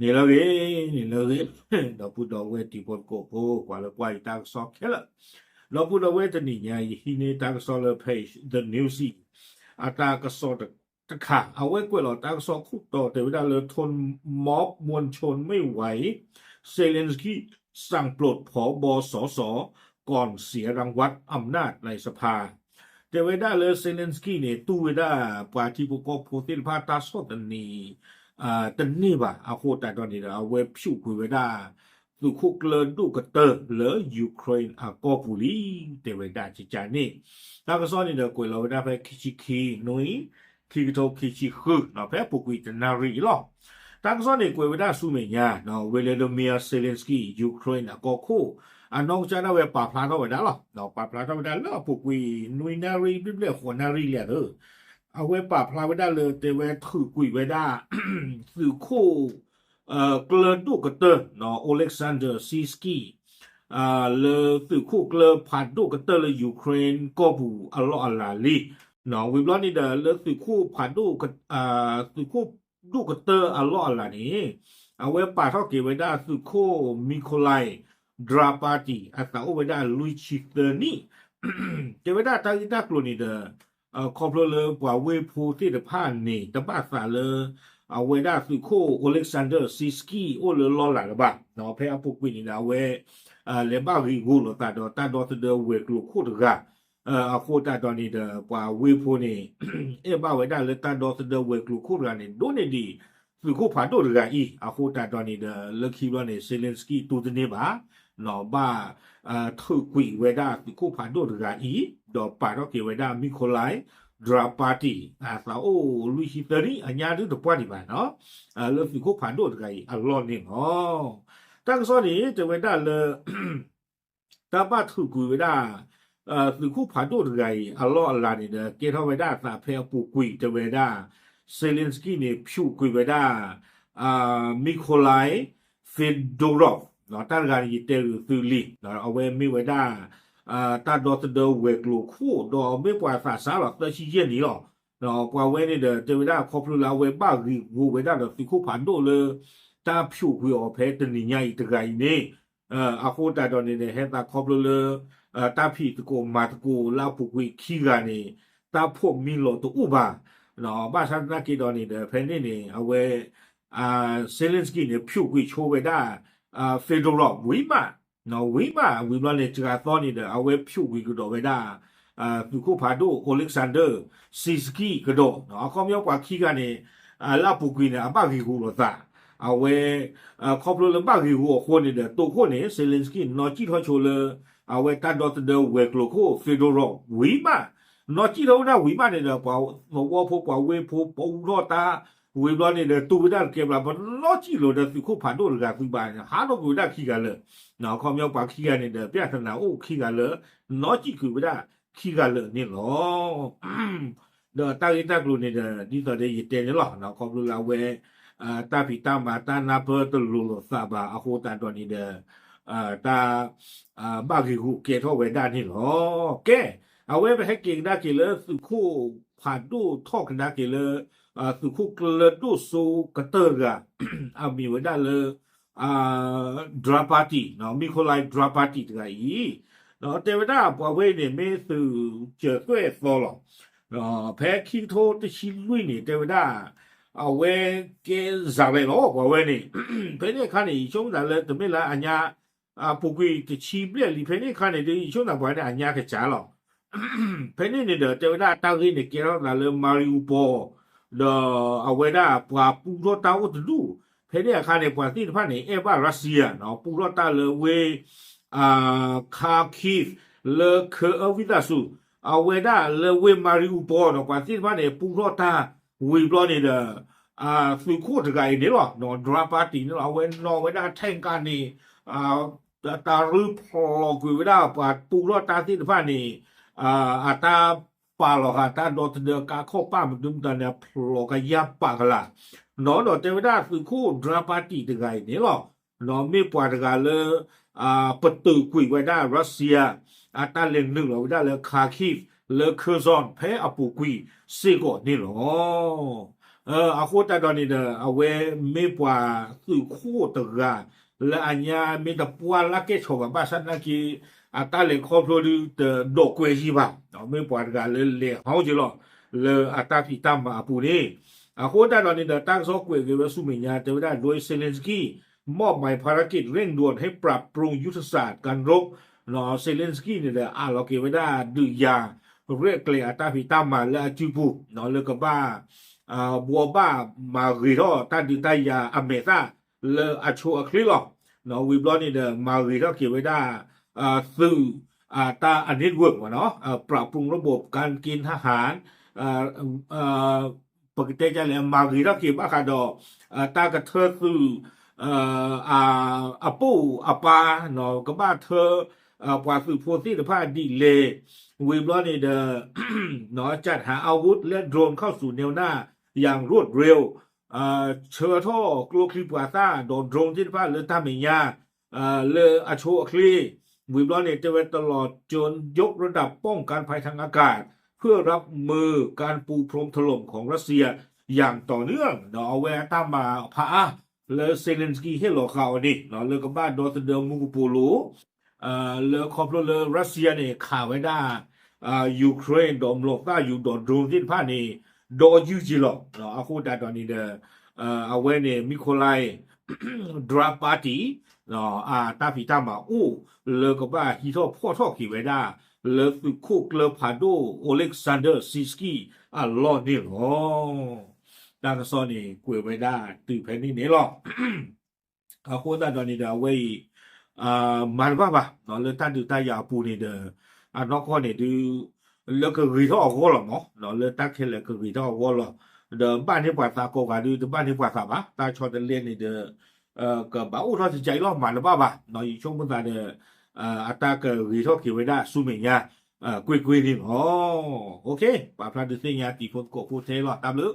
န့ၣ်လၢဂ့ၤ, န့ၣ်လၢဂ့ၤ, ဒီပုၢ်ဒီဝဲၢ်တံၤဖိသကိးဖိ ပှၤလၢကွၢ်ယတၢ်ကစီၣ်ခဲလၢာ်, ဒီပုၢ်ဒီဝဲၢ်တနံၤညါ ယဟံးန့ၢ်တၢ်ကစီၣ်လၢ page The News အံၤ, အတၢ်ကစီၣ်တခါ အဝဲကွဲးလီၤတၢ်ကစီၣ်ခိၣ်တီတဲဝဲဒၣ်လၢ ทนม็อบมวลชนไม่ไหว เซเลนสกี้สั่งปลด ผบ.สส ก่อนเสียรางวัลอำนาจในสภา တဲဝဲဒၣ်လၢ Zelensky န့ၣ် တူၢ်ဝဲဒၣ်ပှၤထံဖိကီၢ်ဖိသ့ၣ်တဖၣ်တၢ်ဆီၣ်သနံး တန့ၢ်ဘၣ် အဃိသတးဒီးန့ၣ်ဒီး အဝဲဖျိးကွံာ်ဝဲဒၣ် သုးခိၣ်ကျၢၢ်ဒိၣ်ကတၢၢ်လၢ Ukraine အကီၢ်ပူၤလံ တဲဝဲဒၣ်ကကန့ၣ်, တၢ်ကစီၣ်န့ၣ်ဒီး ကွဲးလီၤဝဲဒၣ်ဖဲခံဆံခံနွံ ခံကထိခံဆံဃု ဖဲအပူၤကွံာ်တနၣ်ရံၣ်အံၤလီၤ. တၢ်ကစီၣ်န့ၣ်ကွဲးဝဲဒၣ်ဆူမဲာ်ညါ Volodymyr Zelensky Ukraine အကီၢ်ခိၣ် အနီၢ်ကစၢ်ဒၣ်ဝဲပာ်ဖျါထီၣ်ဝဲဒၣ်လီၤ. ပာ်ဖျါထီၣ်ဝဲဒၣ်လၢအပူၤကွံာ်နွံနၣ်ရံၣ်ဘျဲၣ်ဘျဲၣ်ဃိးနၣ်ရံၣ်လံဧါသၢ, အဝဲပာ်ဖျါဝဲဒၣ်လၢတဲဝဲထုးကွံာ်ဝဲဒၣ် သုးခိၣ် ကျၢၢ်ဒိၣ်ကတၢၢ် Oleksandr Syrskyi လၢသုးခိၣ်ကျၢၢ်ဖးဒိၣ်ကတၢၢ်လၢ Ukraine ကီၢ်ပူၤအလီၢ်အလၤလံ. ဝံၤဘျီန့ၣ်ဒီး လၢသုးခိၣ်ဖးဒိၣ် သုးခိၣ်ဒိၣ်ကတၢၢ်အလီၢ်အလၤန့ၣ် အဝဲပာ်ထီၣ်က့ၤဝဲဒၣ်သုးခိၣ် Mykolaiv Drapatyn အသးအိၣ်ဝဲဒၣ်လွံၢ်ဆံသၢနံၣ် တဲဝဲဒၣ်တၢ်ဂ့ၢ်တၢ်ကျိၤန့ၣ်ဒီး ခီဖျိလၢပှၤဝ့ၢ်ဖိသ့ၣ်တဖၣ်န့ၣ် တဘၣ်သးလၢ အဝဲဒၣ်သုးခိၣ် Oleksandr Syrskyi အိၣ်လၢလီၢ်လၤလၢၤဘၣ်. ဖဲအပူၤကွံာ်န့ၣ်ဒီး အဝဲ လဲၤဘၣ်ဂ့ၢ်ဂီၤလိာ်သးဒီးတၢ်ဒီသဒၢဝဲၤကျိၤခိၣ်တဂၤ အဃိသတးဒီးန့ၣ်ဒီး ပှၤဝ့ၢ်ဖိန့ၣ် အဲၣ်ဘၣ်ဝဲဒၣ်လၢတၢ်ဒီသဒၢဝဲၤကျိၤခိၣ်တဂၤန့ၣ် ဒိးန့ၢ်ဒံး သုးခိၣ်ဖးဒိၣ်တဂၤအံၤ အဃိသတးဒီးန့ၣ်ဒီး လၢခံဘျီန့ၣ် Zelensky တူၢ်တန့ၢ်ဘၣ် ဘၣ် ထုးကွံာ်ဝဲဒၣ်သုးခိၣ်ဖးဒိၣ်တဂၤအံၤ ဒီးပာ်ထီၣ်က့ၤဝဲဒၣ် Mykolaiv Drapatyn အသးအိၣ်လွံၢ်ဆံသၢနံၣ် အညါဒုတပှၢ်ဒံးဘၣ်နီၤ လၢသုးခိၣ်ဖးဒိၣ်တဂၤအံၤအလီၢ်န့ၣ်လီၤ. တၢ်ကစီၣ်န့ၣ် တဲဝဲဒၣ်လၢ တၢ်ဘၣ်ထုးကွံာ်ဝဲဒၣ် သုးခိၣ်ဖးဒိၣ်တဂၤအံၤ အလီၢ်အလၤန့ၣ်ဒီး ကဲထီၣ်ဝဲဒၣ်အသးဖဲအပူၤကွံာ်တဲဝဲဒၣ် Zelensky န့ၣ် ဖျိးကွံာ်ဝဲဒၣ် Mykolaiv Fedorov တၢ်တဂၤန့ၣ် ယတဲဂ့ၤသုလံ အဝဲမ့ၢ်ဝဲဒၣ် တၢ်ဒီသဒၢဝဲၤကျိၤခိၣ် ဒီးမ့ၢ်ပှၤသးစၢ်လီၤ သၢဆံယဲၢ်နံၣ်လီၤ. ပှၤဝဲန့ၣ်ဒီး တဲဝဲဒၣ်ခီဖျိလၢအဝဲဘၣ်ဂ့ၢ်ဂီၤဝဲဒၣ်ဒီးသုးခိၣ်ဖးဒိၣ်လၢ တၢ်ဖျိးကွံာ်အီၤဖဲတနံၤညါအံၤတဂၤအံၤန့ၣ် အဃိသတးဒီးန့ၣ်ဒီး ဟဲသးခီဖျိလၢ တၢ်ဖံးသကိးမၤသကိးလၢအပူၤကွံာ်ခံဂၤန့ၣ် တၢ်ဖီၣ်မံလီၤတအိၣ်ဘၣ်. ဘၣ်ဆၣ်သနာ်က့ဒီးန့ၣ်ဒီး ဖဲန့ၣ်န့ၣ် အဝဲ Zelensky န့ၣ် ဖျိးကွံာ်ဆိဝဲဒၣ် Fedorov ဝံၤမး ဝံၤမး ဝံၤဘျီန့ၣ် စှၤသီန့ၣ်ဒီး အဝဲဖျိးကွံာ်ကဒီးဝဲဒၣ် သုးခိၣ်ဖးဒိၣ် Oleksandr Syrskyi ကဒီး အခီပညီပှၤခံဂၤန့ၣ် လၢအပူၤကွံာ်န့ၣ် အဘၣ်ဂ့ၢ်ဂီၤလိာ်သး အဝဲ ခီဖျိလၢဘၣ်ဂ့ၢ်ဂီၤအဃိန့ၣ်ဒီး တိခိၣ်န့ၣ် Zelensky နီၢ်ကံၣ်ထီၣ်ဆိလၢ အဝဲတၢ်ဒီသဒၢဝဲၤကျိၤခိၣ် Fedorov ဝံၤမး နီၢ်ကံၣ်ထီၣ်ဝဲဒၣ်ဝံၤမးန့ၣ်ဒီး ပှၤသဝီဖိပှၤဝ့ၢ်ဖိ ပူထီၣ်တၢ် ဝံၤဘျီန့ၣ်ဒီး တူၢ်ဝဲဒၣ်တကဲဘျီ ပနီၢ်ကံၣ်လိာ်ဒီးသုးခိၣ်ဖးဒိၣ်တဂၤသုဘၣ်န့ၣ် ဟးထီၣ်ကွံာ်ဝဲဒၣ်ခံဂၤလၢာ် အခီပညီပှၤခံဂၤန့ၣ်ဒီး ပြဿနာအိၣ်ခံဂၤလၢာ် နီၢ်ကံၣ်ကွံာ်ဝဲဒၣ်ခံဂၤလၢာ်န့ၣ်လီၤ. ဒီးတၢ်ဂ့ၢ်တၢ်ကျိၤန့ၣ်ဒီး ဒ်သိးဒီးယတဲန့ၣ်လီၤ ခီဖျိလၢအဝဲ တၢ်ဖံးတၢ်မၤတၢ်နၢ်ပၢၢ်တလိၤလိာ်သးဘၣ် အဃိသတးဒီးန့ၣ်ဒီး တၢ် ဘၣ်ဂ့ၢ်ဂီၤကဲထီၣ်ဝဲဒၣ်န့ၣ်လီၤ. ကဲ အဝဲပဟဲက့ၤကဒါက့ၤလၢသုးခိၣ်ဖးဒိၣ်ထီၣ်ကဒါက့ၤလၢ သုးခိၣ်ကျၢၢ်ဒိၣ်စိကတၢၢ်တဂၤ အမံၤဝဲဒၣ်လၢ Drapatyn, Mykolaiv Drapatyn တဂၤအံၤ တဲဝဲဒၣ်ပှၤဝဲအံၤန့ၣ် မ့ၢ်သုးစၢၤသွဲၣ်သီလီၤ. ဖဲခံကထိတဆံလွံၢ်န့ၣ် တဲဝဲဒၣ် အဝဲကဲစးလဲၣ်လီၤ ပှၤဝဲန့ၣ် ဖဲန့ၣ်အခါန့ၣ် ယဆိကမိၣ်သးလၢတမ့ၢ်လၢအညါ အပူၤကွံာ်တဆံဘျဲၣ်လံ ဖဲန့ၣ်အခါန့ၣ်ဒီး ယဆိကမိၣ်သးပှၤန့ၣ်အညါကစၢ်လီၤ. ဖဲန့ၣ်န့ၣ်ဒီး တဲဝဲဒၣ်တၢ်ဂ့ၢ်န့ၣ်ကဲထီၣ်သးလၢ Mariupol ဒီးအဝဲဒၣ်ပှၤပူထီၣ်တၢ်အိၣ်တဒူၣ် ဖဲန့ၣ်အခါန့ၣ် ပှၤသ့ၣ်တဖၣ်န့ၣ် အဲၣ်ဘၣ် Russia ပူထီၣ်တၢ်လၢဝ့ၢ် Kharkiv လၢခဲအၢဝံသးစူၤ အဝဲဒၣ်လၢဝ့ၢ် Mariupol ဒီး ပှၤသ့ၣ်တဖၣ်န့ၣ် ပူထီၣ်တၢ်ဝံၤဘျီန့ၣ်ဒီး သုးခိၣ်တဂၤအံၤန့ၣ်လီၤ Drapatyn န့ၣ်လီၤ အဝဲနီၣ်ဝဲဒၣ် tank န့ၣ် တၢ်ရ့ဖျိးကွံာ်ဝဲဒၣ်ပှၤပူထီၣ်တၢ်သ့ၣ်တဖၣ်န့ၣ် အတၢ်ပာ်လီၤဃာ်တၢ်ဒီသဒၢကါခီၣ်ပၢ်မနုၤမတၤန့ၣ် ဖျိးကယၢ်ပာ်ကလာ် ဒီးတဲဝဲဒၣ်သုးခိၣ် Drapatyn တဂၤအံၤန့ၣ်လီၤ မ့ၢ်ပှၤတဂၤလၢ ပတုာ်ကွံာ်ဝဲဒၣ် Russia အတၢ်လဲၤနုာ်လီၤဝဲဒၣ်လၢ Kharkiv လၢ Kherson ဖဲအပူၤကွံာ်စ့ၢ်ကီးန့ၣ်လီၤ. အဃိသတးဒီးန့ၣ်ဒီး အဝဲမ့ၢ်ပှၤသုးခိၣ်တဂၤ လၢအညါမ့ၢ်တပှၢ်လၢ်ကဲၣ်ဆိးဘၣ် ဘၣ်ဆၣ်သနာ်က့ အတၢ်လဲၤခီဖျိဒုးတဒိးကွဲးယံၤဘၣ်, မ့ၢ်ပှၤတဂၤလၢလဲၤဟီက့ၤလီၤ လၢအတၢ်ဖံးတၢ်မၤအပူၤန့ၣ်. အဃိသတးဒီးန့ၣ်ဒီး တၢ်ကစီၣ်ကွဲးက့ၤဝဲဆူမဲာ်ညါ တဲဝဲဒၣ် โดยเซเลนสกี้ มอบหมายภารกิจเร่งด่วนให้ปรับปรุงยุทธศาสตร์การรบ เซเลนสกี้န့ၣ်ဒီး အးလီၤက့ၤဝဲဒၣ်ဒုးယၤ ရဲၣ်ကျဲၤအတၢ်ဖံးတၢ်မၤလၢအစုပူၤ လၢကဘၣ် ဘှီဘၣ်မၤဂ့ၤထီၣ်တၢ်ဒုးတၢ်ယၤအမဲာ်သၣ်လၢအဆိအချ့လီၤ. ဝံၤဘျီန့ၣ်ဒီး မၤဂ့ၤထီၣ်က့ၤဝဲဒၣ် သုး တၢ်အ network မ့ၢ်နီၤ ปรับปรุงระบบการเกณฑ์ทหาร ပကတဲဒ်လဲၣ် မၤဂ့ၤထီၣ်က့ၤဘၣ်ဃးဒီး တၢ်ကထၢသုး အပိာ်အပၢ် ကဘၣ်ထၢ ပှၤသုးဖိသ့ၣ်တဖၣ်ဒ်လဲၣ်. ဝံၤဘျီန့ၣ်ဒီး จัดหาอาวุธและโดรนเข้าสู่แนวหน้าอย่างรวดเร็ว ဆှၢထီၣ်ကျိချံမျိာ်သၣ် ဒီး drone သ့ၣ်တဖၣ်လၢတၢ်မဲာ်ညါ လၢအဆိအချ့ ဝံၤဘျီန့ၣ် တဲဝဲ ตลอดจนยกระดับป้องกันภัยทางอากาศ เพื่อรับมือการปูพรมถล่มของรัสเซียอย่างต่อเนื่อง ဒီးအဝဲအတၢ်မၤဖးအါ လၢ Zelensky ဟ့ၣ်လီၤဃာ်အီၤန့ၣ် လၢကဘၣ်ဒီသဒၢမူကပိာ်လိၤ လၢခီဖျိလၢ Russia န့ၣ် ခးဝဲဒၣ် Ukraine ဒီးမျိာ်သၣ်ယူၤဒီး drone သ့ၣ်တဖၣ်န့ၣ် ဒီးယုၢ်က့ၤလီၤ. အဃိသတးဒီးန့ၣ်ဒီး အဝဲန့ၣ် Mykolaiv Drapatyi အတၢ်ဖံးတၢ်မၤအိၣ် လၢကဘၣ်ဟံးထီၣ်ဖီၣ်ထီၣ်က့ၤဝဲဒၣ် လၢသုးခိၣ်ကျၢၢ်ဖးဒိၣ် Oleksandr Syrskyi အလီၢ်န့ၣ်လီၤ. တၢ်ကစီၣ်န့ၣ် ကွဲးဝဲဒၣ်တုၤဖဲန့ၣ်န့ၣ်လီၤ. အဃိသတးဒီးန့ၣ်ဒီး အဝဲအံၤ မၤတဘၣ်ဘၣ် လၢတၢ်ဒုးတၢ်ယၤအပူၤန့ၣ်ဒီး အနီၢ်ကီၢ်န့ၣ်ဒုး လၢကဂ့ၤထီၣ်အဂီၢ်လီၤမး လၢတၢ်ခဲလၢာ်ကဂ့ၤထီၣ်အဂီၢ်လီၤ. ဒီးဘၣ်န့ၢ်ပှၤသးကိးဂၤဒုး တဘၣ်န့ၢ်ပှၤသးဘၣ် တၢ်ဆီတလဲန့ၣ်ဒီး ကဘၣ်အိၣ်ထီၣ်တကးအံၤလီၤ မၤတဘၣ်ဘၣ် ယဆိကမိၣ်သးဒီး အတၢ်ကဂ့ၤထီၣ်က့ၤဝဲဒၣ်ဆူမဲာ်ညါ ကွ့ၢ်ကွ့ၢ်န့ၣ်လီၤ. ပာ်ဖျါဒုးသ့ၣ်ညါတံၤဖိသကိးဖိထဲလီၤ တၢ်ဘျုး